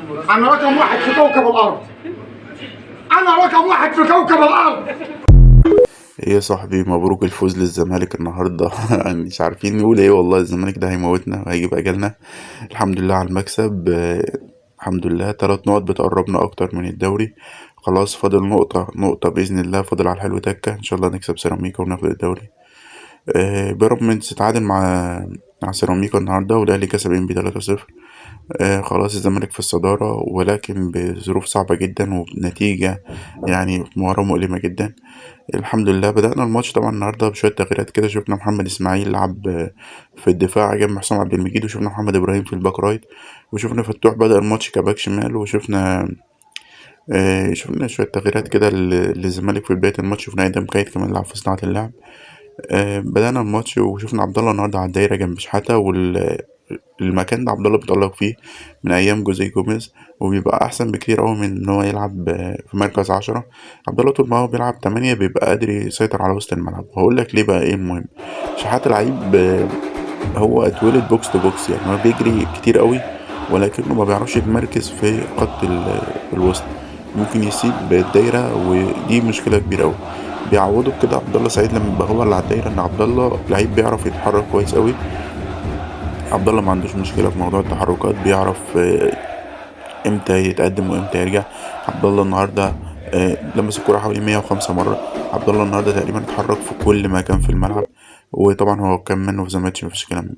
انا رقم واحد في كوكب الارض، انا رقم واحد في كوكب الارض. ايه يا صاحبي، مبروك الفوز للزمالك النهارده. مش عارفين نقول ايه والله. الزمالك ده هيموتنا وهيجيب اجلنا. الحمد لله على المكسب. الحمد لله 3 نقط بتقربنا اكتر من الدوري. خلاص فاضل نقطة نقطة بإذن الله، فاضل على الحلو تكة. ان شاء الله نكسب سيراميكا وناخد الدوري. بيراميدز اتعادل مع سيراميكا النهارده، والاهلي كسب انبي 3-0. خلاص الزمالك في الصدارة، ولكن بظروف صعبة جدا وبنتيجة مباراة مؤلمة جدا. الحمد لله بدأنا الماتش طبعا النهارده بشوية تغييرات كده. شفنا محمد إسماعيل لعب في الدفاع جنب حسام عبد المجيد، وشفنا محمد إبراهيم في ال back right، وشفنا فتوح بدأ الماتش كباك شمال، وشفنا شفنا شوية تغييرات كده للزمالك في بداية الماتش. شفنا آدم كايد كمان لعب في صناعة اللعب. بدأنا الماتش وشفنا عبد الله النهارده على الدايرة جنب شحاتة، والمكان ده عبد الله بيتألق فيه من أيام جوزيه جوميز، وبيبقى أحسن بكتير أوي من إن هو يلعب في مركز 10. عبد الله طول ما هو بيلعب 8 بيبقى قادر يسيطر على وسط الملعب. وهقول لك ليه بقى. إيه المهم، شحاتة لعيب، هو اتولد box to box، يعني هو بيجري كتير قوي، ولكنه ما بيعرفش يتمركز في خط الوسط، ممكن يسيب الدايرة، ودي مشكلة كبيرة قوي. بيعوضه بكده عبد الله سعيد لما يبقى هو اللي على الدايرة، ان عبد الله لعيب بيعرف يتحرك كويس قوي. عبد الله ما عندوش مشكلة في موضوع التحركات، بيعرف امتى يتقدم وامتى يرجع. عبد الله النهارده لمس الكرة حوالي 105 مرة. عبد الله النهارده تقريبا اتحرك في كل مكان في الملعب، وطبعا هو كان منه في زماتش مفيش كلام.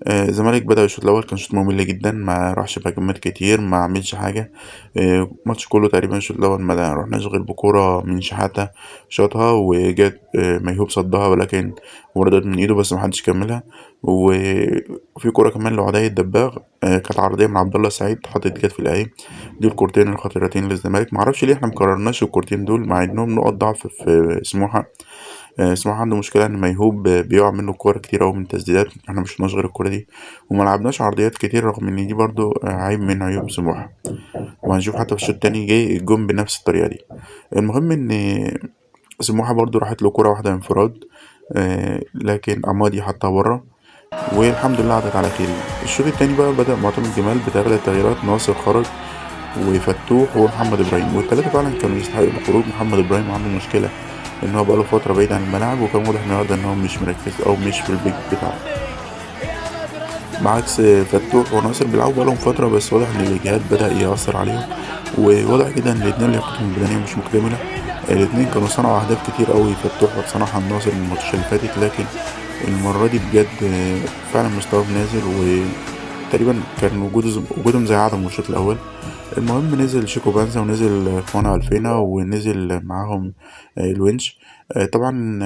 الزمالك بدأ الشوط الأول كان شوط ممل جدا، ما راحش بهجمات كتير، ما عملش حاجة. الماتش كله تقريبا الشوط الأول ما رحناش غير بكورة من شحاتة شاطها وجت، ميهوب صدها، ولكن وردت من ايده بس ما حدش كملها. وفي كورة كمان لعدي الدباغ، كانت عرضية من عبد الله سعيد اتحطت جت في العين. دي الكورتين الخطيرتين للزمالك. معرفش ليه احنا مكررناش الكورتين دول مع انهم نقط ضعف في سموحة. سموحة عنده مشكلة إن ميهوب بيقع منه الكورة كتير أوي من التسديدات، احنا مشفناش غير الكورة دي، وما لعبناش عرضيات كتير رغم إن دي برضو عيب من عيوب سموحة. وهنشوف حتى في الشوط التاني جه الجون بنفس الطريقة دي. المهم إن سموحة برضو راحت له كورة واحدة انفراد، لكن أمادي حطها بره، والحمد لله عدت على خير. الشوط التاني بقى بدأ معتمد جمال بتغيير التغييرات، ناصر خرج وفتوح ومحمد إبراهيم، والتلاتة فعلا كانوا يستحقوا الخروج. محمد إبراهيم عنده مشكلة إن هو بقاله فترة بعيد عن الملاعب، وكان واضح النهارده إن هو مش مركز أو مش في البيك بتاعه، بعكس فتوح وناصر بيلعبوا بقالهم فترة، بس واضح إن الإجهاد بدأ يأثر عليهم، وواضح جدا إن الاتنين لياقتهم البدنية مش مكتملة. الاتنين كانوا صنعوا أهداف كتير أوي، فتوح صنعها الناصر من الماتشات اللي فاتت، لكن المرة دي بجد فعلا مستواهم نازل، وتقريبا كان وجودهم زي عدم الشوط الأول. المهم نزل شيكو بانزا ونزل خوانا ألفينا ونزل معاهم الونش. طبعا،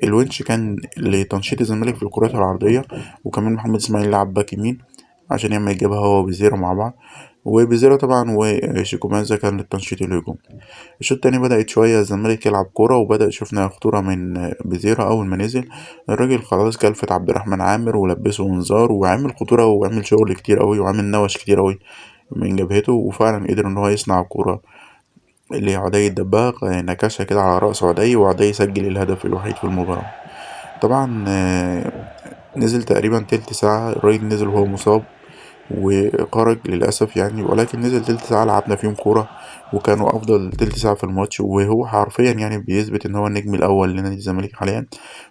الونش كان لتنشيط الزمالك في الكرات العرضية، وكمان محمد إسماعيل لعب باك يمين عشان يعمل جبهة هو وبيزيرا مع بعض، وبيزيرا طبعا وشيكو بانزا كان للتنشيط الهجومي. الشوط التاني بدأت شوية الزمالك يلعب كورة، وبدأ شفنا خطورة من بيزيرا أول ما نزل. الراجل خلاص كلفت عبد الرحمن عامر ولبسه انذار، وعمل خطورة وعمل شغل كتير أوي وعمل نوش كتير أوي من جبهته، وفعلا قدر إن هو يصنع كورة لعدي الدباغ، نكشها كده على رأس عدي، وعدي سجل الهدف الوحيد في المباراة. طبعا، نزل تقريبا تلت ساعة، الراجل نزل وهو مصاب وخرج للأسف ولكن نزل تلت ساعة لعبنا فيهم كورة، وكانوا أفضل تلت ساعة في الماتش. وهو حرفيا بيثبت إن هو النجم الأول لنادي الزمالك حاليا،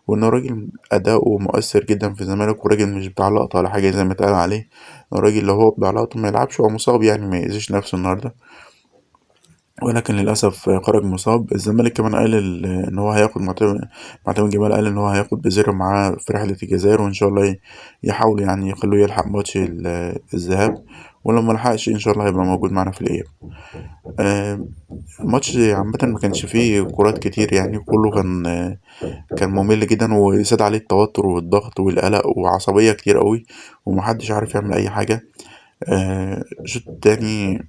وإن الراجل أداؤه مؤثر جدا في الزمالك، وراجل مش بتاع لقطة ولا حاجة زي ما اتقال عليه. الراجل لو هو بتاع لقطة ما يلعبش وهو مصاب، ما يأذيش نفسه النهاردة، ولكن للأسف خرج مصاب. الزمالك كمان قال إن هو هياخد معتمد جمال قال إن هو هياخد بيزيرا معاه في رحلة الجزائر، وإن شاء الله يحاول يخلوه يلحق ماتش الذهاب، ولو ما لحقش إن شاء الله هيبقى موجود معانا في الإياب. الماتش عامة ما كانش فيه كرات كتير، كله كان ممل جدا، وزاد عليه التوتر والضغط والقلق وعصبية كتير قوي، ومحدش عارف يعمل أي حاجة. الشوط التاني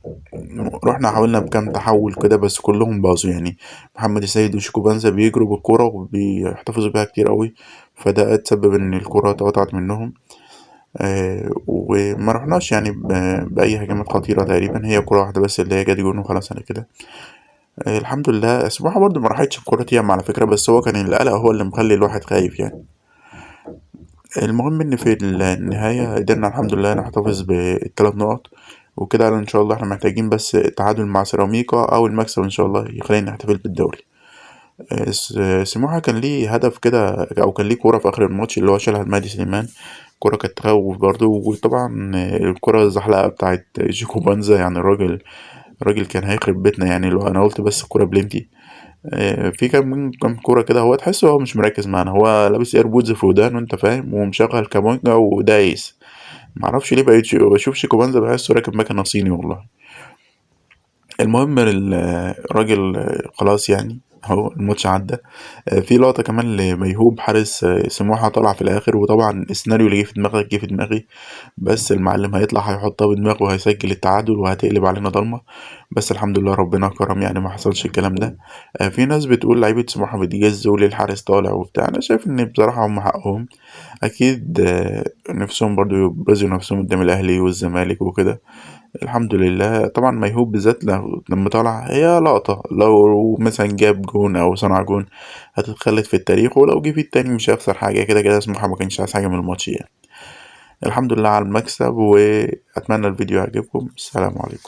رحنا حاولنا بكام تحول كده، بس كلهم باظوا. محمد السيد وشيكو بانزا بيجروا بالكرة وبيحتفظوا بيها كتير قوي، فده اتسبب ان الكرة اتقطعت منهم. وما رحناش بأي هجمات خطيرة تقريبا، هي كرة واحدة بس اللي هي جت جون وخلاص على كده. الحمد لله سموحة برضو ما راحتش بكرة ياما على فكرة، بس هو كان القلق هو اللي مخلي الواحد خايف. المهم ان في النهاية قدرنا الحمد لله نحتفظ بالثلاث نقط، وكده ان شاء الله احنا محتاجين بس تعادل مع سيراميكا او المكسب ان شاء الله يخلينا نحتفل بالدوري. سموحة كان ليه هدف كده، او كان ليه كورة في اخر الماتش اللي هو شالها المهدي سليمان، كرة كانت تخوف برضه. وطبعا الكرة الزحلقة بتاعت جيكو بانزا، يعني الراجل كان هيخرب بيتنا يعني، لو انا قلت بس الكرة بلنتي. في كام كورة كده هو تحسه هو مش مركز معانا، هو لابس AirPods في ودانه انت فاهم، ومشغل كابونجا ودايس، معرفش ليه بقيت بشوف شيكو بانزا بحسه راكب مكنة صيني والله. المهم الراجل خلاص يعني اهو الماتش عدى. في لقطة كمان لميهوب حارس سموحة طلع في الآخر، وطبعا السيناريو اللي جه في دماغك جه في دماغي، بس المعلم هيطلع هيحطها بدماغه وهيسجل التعادل وهتقلب علينا ضلمة، بس الحمد لله ربنا كرم يعني ما حصلش الكلام ده. في ناس بتقول لعيبة سموحة بتجز وليه الحارس طالع وبتاع، أنا شايف إن بصراحة هم حقهم أكيد، نفسهم برضو يبرزوا نفسهم قدام الأهلي والزمالك وكده. الحمد لله. طبعا ميهوب بالذات لما طلع هي لقطة، لو مثلا جاب جون أو صنع جون هتتخلد في التاريخ، ولو جه في التاني مش هيخسر حاجة، كده كده سموحة ما كانش عايز حاجة من الماتش يعني. الحمد لله على المكسب، وأتمنى الفيديو يعجبكم. السلام عليكم.